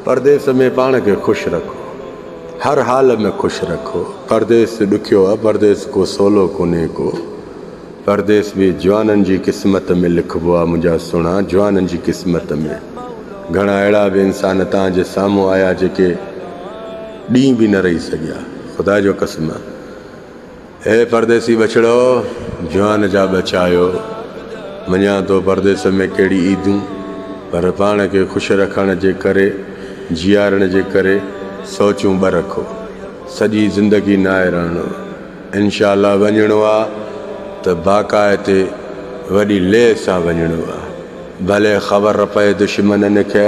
پرديس ۾ پاڻ کي خوش رکو. هر حال ۾ خوش رکو. پرديس ڏکيو آ، پرديس ڪو سولو ڪونهي ڪو. پرديس به جوانن جي قسمت ۾ لکبو آ منهنجا سهڻا، جوانن جي قسمت ۾. گهڻا اهڙا به انسان توهان جي سامهون آيا جيڪي ڏينهن به نه رهي سگهيا. خدا جو قسم آ. اي پرديسي ٻچڙو، جوان جا ٻچا آهيو. مڃان ٿو پرديس ۾ ڪهڙي عيدون، پر پاڻ کي خوش رکڻ جي ڪري، جيارڻ جي ڪري سوچون ٻه رکو. سڄي زندگي ناهي رهڻو. انشاء الله وڃڻو آ ته باقاعدي وڏي لئه سان وڃڻو آ. ڀلي خبر پئي دشمنن کي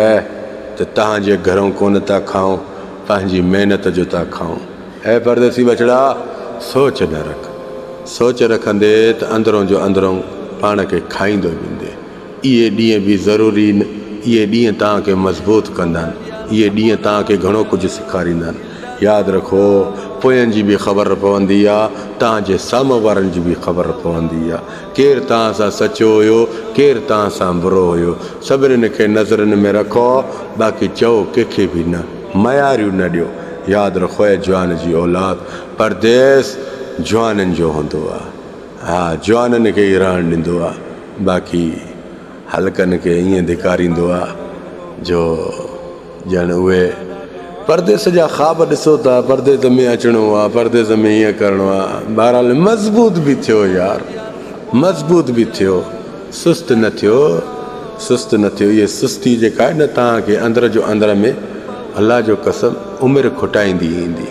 ته تهان جي گهرئون ڪونه ٿا کائون، پنهنجي محنت جو ٿا کائون. اي پرديسي ٻچڙا! سوچ نه رک. سوچ رکندي ته اندرون جو اندرون پاڻ کي کائيندو ويندي. اهي ڏينهن به ضروري نه، اهي ڏينهن توهان کي مضبوط ڪندا آهن. اهي ڏينهن توهان کي گهڻو ڪجهه سيکاريندا آهن. ياد رکو، پوين جي به خبر پوندي آ، توهان جي سامهون وارن جي به خبر پوندي آ. ڪير توهان سان سچو هيو، ڪير توهان سان برو هيو. سڀنين کي نظرن ۾ رکو، باقي چئو ڪنهن کي به نه. مياريون نه ڏيو. ياد رکو اي جوان جي اولاد پرديس جوانن جو هوندو آ. ها جوانن کي ئي رهڻ ڏيندو آ باقي هلڪن کي ائين ڌڪاريندو آ جو ڄڻ اهي پرديس جا خواب ڏسو ٿا پرديس ۾ اچڻو آ پرديس ۾ هيئن ڪرڻو آ بهرحال مضبوط به ٿيو يار مضبوط به ٿيو. سست نه ٿيو، سست نه ٿيو، اهي سستي جيڪا آهي نه توهان کي اندر جو اندر ۾ الله جو قسم عمر کٽائيندي ايندي.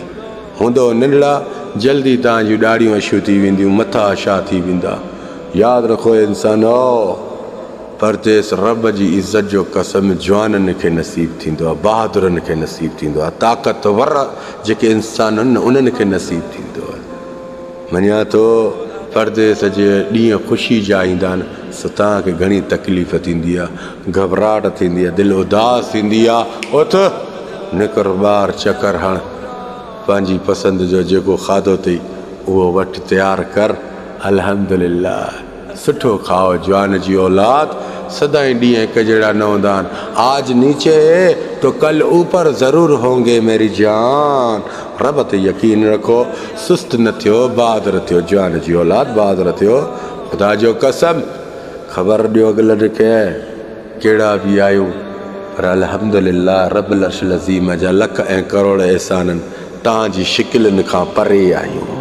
هوندؤ ننڍڙا جلدي توهان جون ڏاڙهيون اشو ٿي وينديون، مٿا اشا ٿي ويندا. ياد رکو اي انسانؤ! پرديس رب جي عزت جو قسم جوانن کي نصيب ٿيندو آهي، بهادرن کي نصيب ٿيندو آهي، طاقتور جيڪي انسان آهن نه انهن کي نصيب ٿيندو آهي. مڃان ٿو پرديس جي ڏينهن خوشي جا ايندا آهن سو توهان کي گهڻي تڪليف ٿيندي آ گهٻراهٽ ٿيندي آ دل اداس ٿيندي آ اٿ نڪر ٻاهر چڪر هڻ پنهنجي پسند جو جيڪو کاڌو اٿئي اهو وٺ تيار ڪر الحمدلله. سٺو کائو جوان جي اولاد سدائين ڏينهن هڪ جهڙا نه هوندا آهن آج نيچي هي تو ڪل اوپر ضرور هونگي ميري جان رب تي يقين رکو سست نه ٿيو بهادر ٿيو جوان جي اولاد بهادر ٿيو خدا جو قسم خبر ڏيو اڳلن کي ڪهڙا به آهيون پر الحمدلله رب العرش العظيم جا لک ۽ ڪروڙ احسانن توهان جي شڪلين کان پري آهيون.